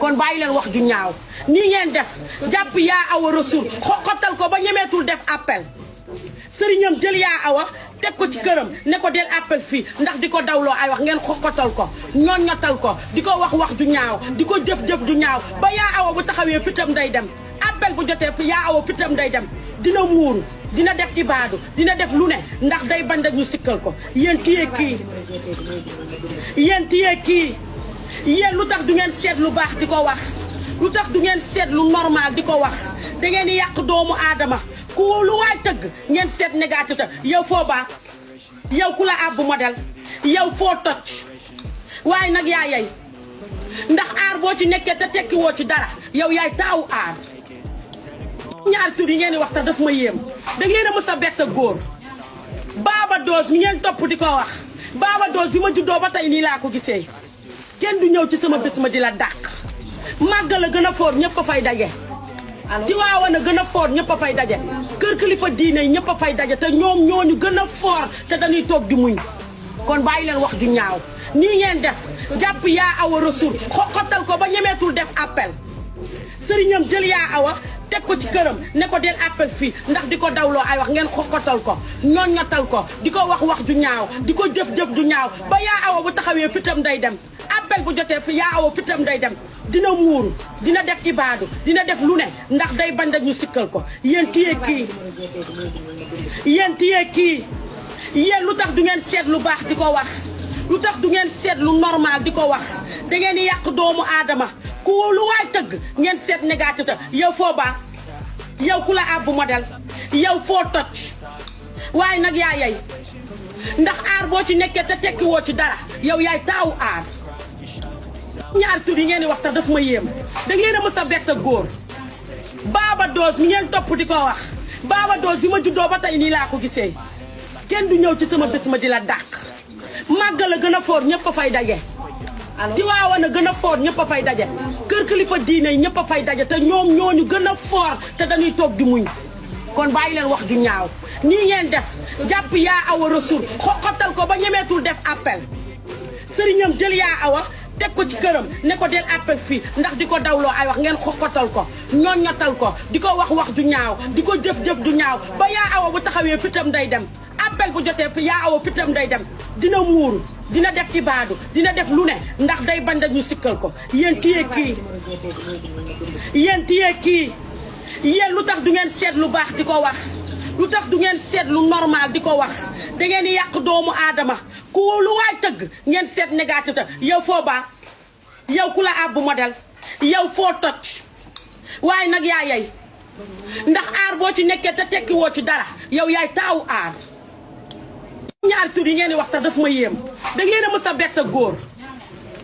kon bàyyi leen wax ju ñaaw nii ngeen def jàpp yaa awa rasul xoqatal ko ba ñemeetul def appel sëriñam jël yaa awa teg ko ci këram ne ko del appel fii ndax di ko dawloo ay wax ngeen xoqatal ko ñoññatal ko di ko wax ju ñaaw di ko jëf-jëf ju ñaaw ba yaa awa bu taxawee fitam day dem appel bu jotee fi yaa awa fitam day dem dina muuru dina def ibaadu dina def lu ne ndax day bañ ñu sikkal ko yéen téye kii yéen lu tax du ngeen seet lu baax di ko wax lu tax du ngeen seet lu normal di ko wax da ngeen di yàq doomu aadama ku lu waay tëgg ngeen seet négatif ta yow foo baas yow ku la àbb modèle yow foo toj waaye nag yaa yey ndax aar boo ci nekkee te tekki woo ci dara yow yaay taawu aar ñaar tur yi ngeen di wax sax daf ma yéem da ngeen a mës a bett góor Baba Dose mi ngeen topp di ko wax Baba Dose bi ma juddoo ba tey nii laa ko gisee kenn du ñëw ci sama bés ma di la dàq màggal a gën a foor ñëpp a fay daje Tiwaawan a gën a foor ñëpp a fay daje kër kilifa diine yi ñëpp a fay daje te ñoom ñooñu gën a foor te dañuy toog di muñ kon bàyyi leen wax ju ñaaw nii ngeen def jàpp yaa awa rasul xoqatal ko ba ñemeetul def appel sëriñam jël yaa awa teg ko ci këram ne ko del appel fii ndax di ko dawloo ay wax ngeen xoqatal ko ñoññatal ko di ko wax ju ñaaw di ko jëf-jëf ju ñaaw ba yaa awa bu taxawee fitam day dem appel bu jotee fi yaa awa fitam day dem dina muuru dina def ibaadu dina def lu ne ndax day bañ ñu sikkal ko yéen téye kii yéen lu tax du ngeen seet lu baax di ko wax lu tax du ngeen seet lu normal di ko wax da ngeen di yàq doomu aadama ku lu waay tëgg ngeen seet négatif ta yow foo baas yow ku la àbb modèle yow foo toj waaye nag yaa yey ndax aar boo ci nekkee te tekki woo ci dara yow yaay taawu aar ñaar tur yi ngeen di wax sax daf ma yéem da ngeen a mës a bett góor Baba Dose mi ngeen topp di ko wax Baba Dose bi ma juddoo ba tey nii laa ko gisee kenn du ñëw ci sama bés ma di la dàq màggal a gën a foor ñëpp a fay daje Tiwaawan a gën a foor ñëpp a fay daje kër kilifa diine yi ñëpp a fay daje te ñoom ñooñu gën a foor te dañuy toog di muñ kon bàyyi leen wax ju ñaaw nii ngeen def jàpp yaa awa rasul xoqatal ko ba ñemeetul def appel sëriñam jël yaa awa teg ko ci këram ne ko del appel fii ndax di ko dawloo ay wax ngeen xoqatal ko ñoññatal ko di ko wax ju ñaaw di ko jëf-jëf ju ñaaw ba yaa awa bu taxawee fitam day dem appel bu jotee fi yaa awa fitam day dem dina muuru dina def ibaadu dina def lu ne ndax day bañ ñu sikkal ko yéen téye kii yéen lu tax du ngeen seet lu baax di ko wax lu tax du ngeen seet lu normal di ko wax da ngeen di yàq doomu aadama ku lu waay tëgg ngeen seet négatif ta yow foo baas yow ku la àbb modèle yow foo toj waaye nag yaa yey ndax aar boo ci nekkee te tekki woo ci dara yow yaay taawu aar ñaar tur yi ngeen di wax sax daf ma yéem da ngeen a mës a bett góor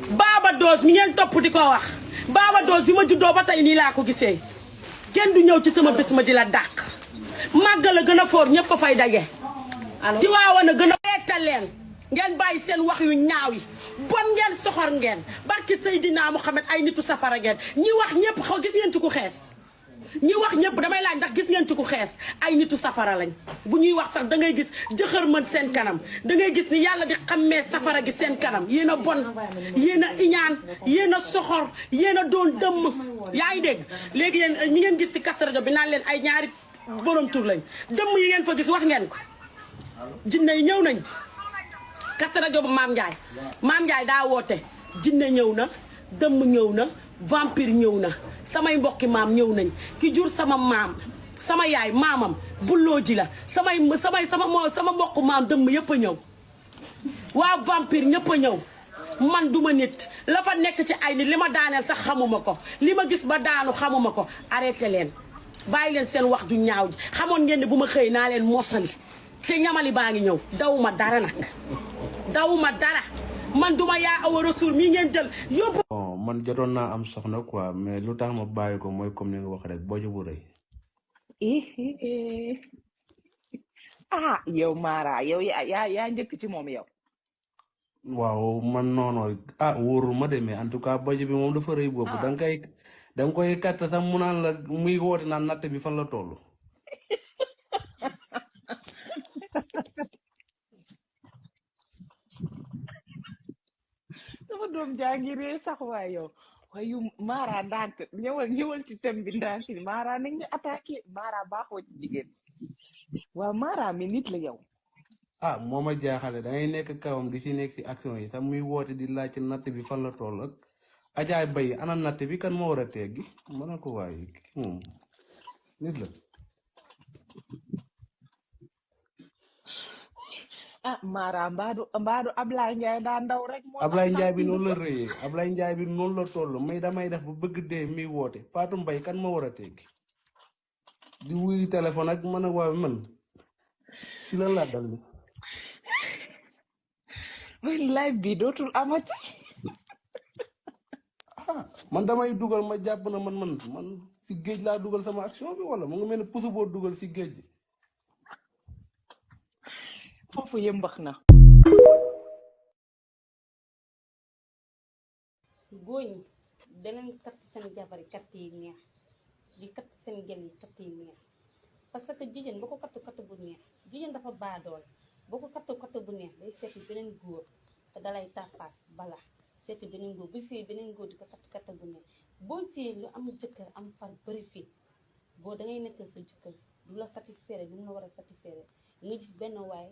Baba Dose mi ngeen topp di ko wax Baba Dose bi ma juddoo ba tey nii laa ko gisee kenn du ñëw ci sama bés ma di la dàq màggal a gën a foor ñëpp a fay daje Tiwaawan a gën a eetal leen ngeen bàyyi seen wax yu ñaaw yi bon ngeen soxor ngeen barki Seydina Muhammad ay nitu safara ngeen ñi wax ñëpp xaw gis ngeen ci ku xees ñi wax ñëpp damay laaj ndax gis ngeen ci ku xees ay nitu safara lañ bu ñuy wax sax da ngay gis jëxër mën seen kanam da ngay gis ni yàlla di xammee safara gi seen kanam yéen a bon yéen a iñaan yéen a soxor yéen a doon dëmm yaa ngi dégg léegi yéen ñi ngeen gis ci Kazu Rajab bi naan leen ay ñaari borom tur lañ dëmm yi ngeen fa gis wax ngeen ko jinne yi ñëw nañ Kazu Rajab bu Maam Ndiaye daa woote jinne ñëw na dëmm ñëw na vampire ñëw na samay mbokki maam ñëw nañ ki jur sama maam sama yaay maamam bulloo ji la sama mbokku maam dëmm yëpp a ñëw waa vampire ñëpp a ñëw man duma nit la fa nekk ci ay nit li ma daaneel sax xamuma ko li ma gis ba daanu xamuma ko arrêté leen bàyyi leen seen wax ju ñaaw ji xamoon ngeen ne bu ma xëy naa leen mosali te ñamali baa ngi ñëw dawuma dara nag dawuma dara man duma yaa awa rasul mii ngeen jël yóbbu. bon man jotoon naa am soxna quoi mais lu tax ma bàyyi ko mooy comme ni nga wax rek bojo bu rëy. ah yow Mara yow yaa njëkk ci moom yow. waaw man noonu wóorul ma de mais en tout cas bojo bi moom dafa rëy boobu. da nga koy katt sax mu naan la muy woote naan natt bi fan la toll. sama doom jaa ngi ree sax waay yow wayu Mara ndànk ñëwal ci thème bi ndànk ni Mara nañ ñu attaqué Mara baaxoo ci jigéen waaw Mara mi nit la yow ah moo ma jaaxale da ngay nekk kawam di ci nekk ci action yi sax muy woote di laaj ci natt bi fan la toll ak ajaay bay ana natt bi kan moo war a teggi ma ne ko waaye kii moom nit la. ah Mara mbaadu Ablaye Ndiaye daa ndaw rek moo tax Ablaye Ndiaye bi sensible noonu la ko rëyee Ablaye Ndiaye bi noonu la toll may damay def ba bëgg dee muy woote Fatou Mbaye kan moo war a teggi di wuyu téléphone ak man a waaye man si la dal li man live bi dootul amati ah man damay dugal ma jàpp na man si géej laa dugal sama action bi wala mu ngi mel ne pusu boo dugal si géej gi. foofu yëmbax na góor ñi danañ katt seen jabar yi katt yi neex di katt seen gel yi katt yi neex parce que jigéen boo ko katt bu neex jigéen dafa baadool boo ko katt bu neex day seeti beneen góor te dalay tàppaas bala seeti beneen góor bu see beneen góor di ko katt bu neex boo see lu am jëkkër am far bëri fii boo dangay nekk sa jëkkër du la satisfaire du mu la war a satisfaire nga gis benn waay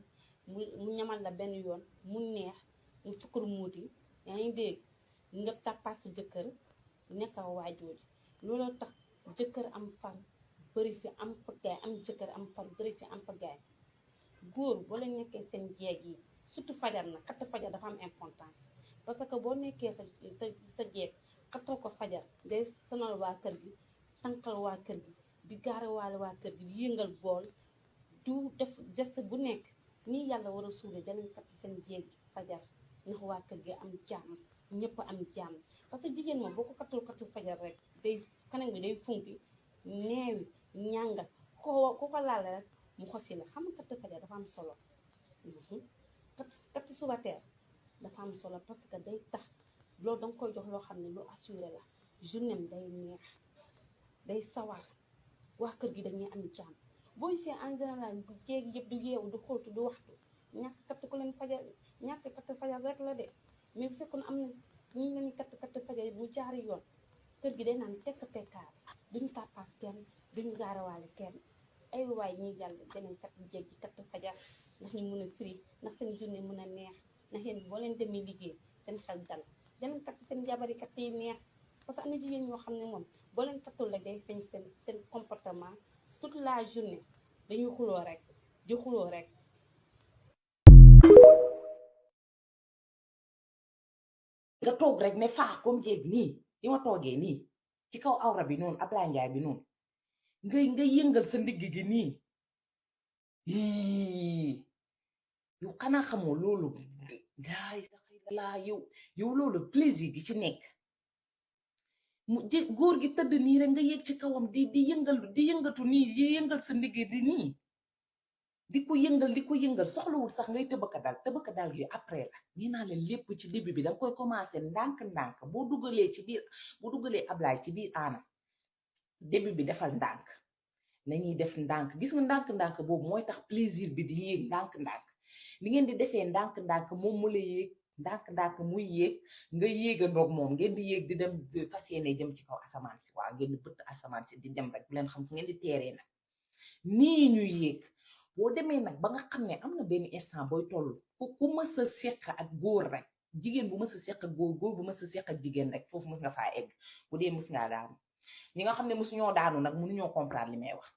mu ñamal la benn yoon mu neex mu sukkur muuti yaa ngi dégg nga tàppaas sa jëkkër nekk waajooji looloo tax jëkkër am far bëri fi am pagaay am jëkkër am far bëri fi am pagaay góor boo la nekkee seen jeeg yi surtout fajar na katt fajar dafa am importance parce que boo nekkee sa jeeg kattoo ko fajar day sonal waa kër gi tànkal waa kër gi di gaarawaale waa kër gi di yëngal bool du def geste bu nekk nii yàlla war a suule danañ katt seen jeeg yi fajar ndax waa kër gi am jàmm ñëpp am jàmm parce que jigéen moom boo ko kattul fajar rek day kanam bi day funki neewi ñànga ku ko laal rek mu xosi la xam nga katt fajar dafa am solo katt suba teel dafa am solo parce que day tax loolu danga koy jox loo xam ne lu assuré la journée day neex day sawar waa kër gi dañuy am jàmm booy see en général bu jéegi yëpp du yeewu du xóotu du waxtu ñàkk katt ku leen fajar ñàkk katt fajar rek la de mais bu fekkoon am na ñu leen katt fajar bu jaari yoon kër gi day naan tekk tekkaar duñu tàppaas kenn duñu gaarawaale kenn ay waay ñuy jàll beneen katt jéeg gi katt fajar ndax ñu mën a firi ndax seen journée mën a neex ndax yéen boo leen demee liggéey seen xel dal deneen katt seen jabari katt yi neex parce que am na jigéen ñoo xam ne moom boo leen kattul rek day feeñ seen comportement toute la journée dañuy xuloo rek di xuloo rek nga toog rek ne faax comme jéeg nii yi ma toogee nii ci kaw awra bi noonu Ablaye Ndiaye bi noonu ngay yëngal sa ndigg gi nii yow xanaa xamoo loolu daay laa yow loolu plaisir gi ci nekk góor gi tëdd nii rek nga yéeg ci kawam di yëngatu nii di yëngal sa ndigg di nii di ko yëngal soxlawul sax ngay tëbaka dal gi après la nee naa leen lépp ci début bi danga koy commencé ndànk boo dugalee Ablaye ci biir aana début bi defal ndànk nañuy def ndànk gis nga ndànk boobu mooy tax plaisir bi di yéeg ndànk li ngeen di defee ndànk moom mu la yéeg ndànk muy yéeg nga yéegandoog moom ngeen di yéeg di dem fas yéene jëm ci kaw asamaan si waaw ngeen di bëtt asamaan si di dem rek bu leen xam fu ngeen di teeree nag nii ñuy yéeg boo demee nag ba nga xam ne am na benn instant booy toll ku mës a seq ak góor rek jigéen bu mës a seq ak góor bu mës a seq ak jigéen rek foofu mës nga faa egg bu dee mës ngaa daanu ñi nga xam ne mësuñoo daanu nag mënuñoo comprendre li may wax